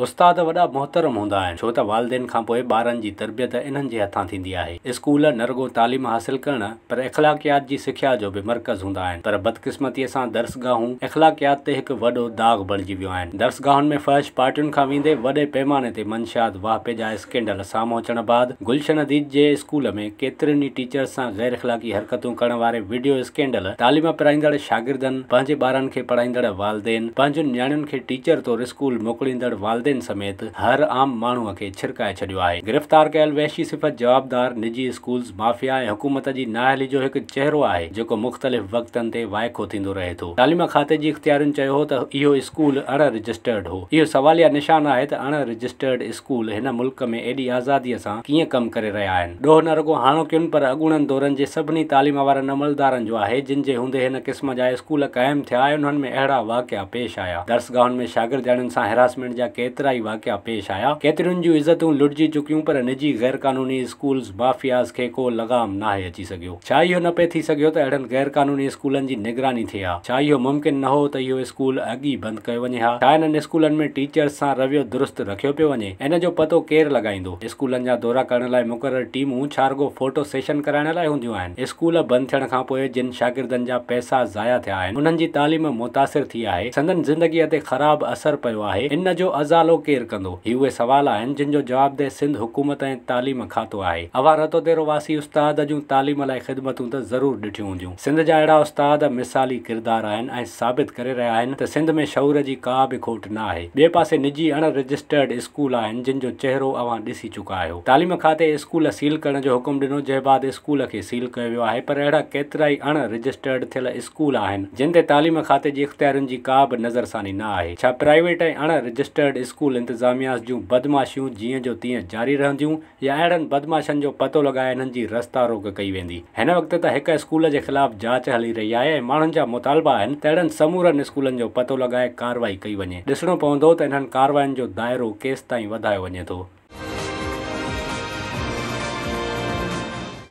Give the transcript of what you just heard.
استاد وڏا محترم هوندا آهن، ڇو ته والدين کان پوء ٻارن جي تربيت انهن جي هٿان ٿيندي آهي. اسڪول نه رڳو تعليم حاصل ڪرڻ پر اخلاقيات جي سکيا جو به مرڪز هوندا آهن، پر بدقسمتيء سان درسگاهون اخلاقيات تي هڪ وڏو داغ بڻجي ويون آهن. درسگاهن ۾ فحش پارٽين کان ويندي وڏي پيماني تي منشيات واهپي جا اسڪينڊل سامهون اچڻ بعد گلشن حديد جي اسڪول ۾ ڪيترين ئي ٽيچرز سان غير اخلاقي حرڪتون ڪرڻ واري وڊيو اسڪينڊل تعليم پرائيندڙ شاگردن، پنهنجي ٻارن کي پڙهائيندڙ والدين، پنهنجن نياڻين کي ٽيچر طور اسڪول موڪليندڙ والدين سميت هر عام ماڻهوء کي ڇرڪائي ڇڏيو آهي. گرفتار ڪيل وحشي صفت جوابدار نجي اسڪولز مافيا ۽ حڪومت جي نااهلي جو هڪ چهرو آهي جيڪو مختلف وقتن تي وائکو ٿيندو رهي ٿو. تعليم کاتي جي اختيارين چيو هو ته اهو اسڪول اڻ رجسٽرڊ هو. اهو سواليا نشان آهي ته اڻ رجسٽرڊ اسڪول هن ملڪ ۾ ايڏي آزاديء سان ڪيئن ڪم ڪري رهيا آهن. ڏوهه نه رڳو هاڻوڪين پر اڳوڻن دورن جي سڀني تعليم وارن عملدارن جو آهي، جن جي هوندي هن قسم جا اسڪول قائم ٿيا ۽ انهن ۾ اهڙا واقعا پيش آيا. درسگاهن ۾ شاگردياڻين سان هراسمينٽ جا ڪيترائي واقعا پيش آيا. ڪيترين جون عزتون لٽجي چڪيون پر نجي غيرقانوني اسڪولز مافياز کي ڪو لغام ناهي اچي سگهيو. ڇا اهو نه پئي ٿي سگهيو ته اهڙن غيرقانوني اسڪولن جي نگراني ٿئي ها؟ ڇا اهو ممڪن نه هو ته اهو اسڪول اڳ ئي بند ڪيو وڃي ها؟ ڇا انهن اسڪولن ۾ ٽيچرز سان رويو درست رکيو پيو وڃي؟ ان جو پتو ڪير لڳائيندو؟ اسڪولن جا دورا ڪرڻ لاء مقرر ٽيمون ڇا رڳو فوٽو سيشن ڪرائڻ لاء هونديون آهن؟ اسڪول بند ٿيڻ کان پوء جن شاگردن جا پئسا ضايع ٿيا آهن، انهن جي تعليم متاثر ٿي آهي، سندن زندگيء تي خراب اثر پيو آهي، ان جو ازالو ڪير ڪندو؟ هي اهي سوال آهن، جن جو جوابده سنڌ حڪومت ۽ تعليم کاتو آهي. اوهان رتوديرو واسي استاد جون تعليم لاء خدمتون ته ضرور ڏٺيون هونديون. سنڌ جا اهڙا استاد مثالي ڪردار آهن ۽ ثابت ڪري رهيا آهن ته سنڌ ۾ شعور جي ڪا به کوٽ نه آهي. ٻئي پاسي نجي اڻ رجسٽرڊ اسڪول آهن جن جو چهرو اوهان ڏسي چڪا آهيو. تعليم کاتي اسڪول سيل ڪرڻ جو حڪم ڏنو جنهن بعد اسڪول کي سيل ڪيو ويو آهي پر اهڙا ڪيترائي اڻ رجسٽرڊ ٿيل اسڪول آهن جن تي تعليم کاتي جي اختيارين جي ڪا به نظرثاني نه آهي. ڇا پرائيويٽ ۽ اڻ رجسٽرڊ اسڪول انتظاميا جون بدمعاشيون جيئن جو تيئن جاري رهنديون؟ يا اهڙن بدمعاشن جو پتو لڳائي انهن جي رستا روڪ ڪئي ويندي. هن وقت ته هڪ اسڪول جي خلاف جاچ هلي رهي آهي ۽ ماڻهن جا مطالبا آهن ته اهڙن سمورن اسڪولن جو پتو لڳائي ڪارروائي ڪئي وڃي. ڏسڻو پوندو ته انهن ڪارروائين جو دائرو ڪيستائين وڌايو وڃي ٿو.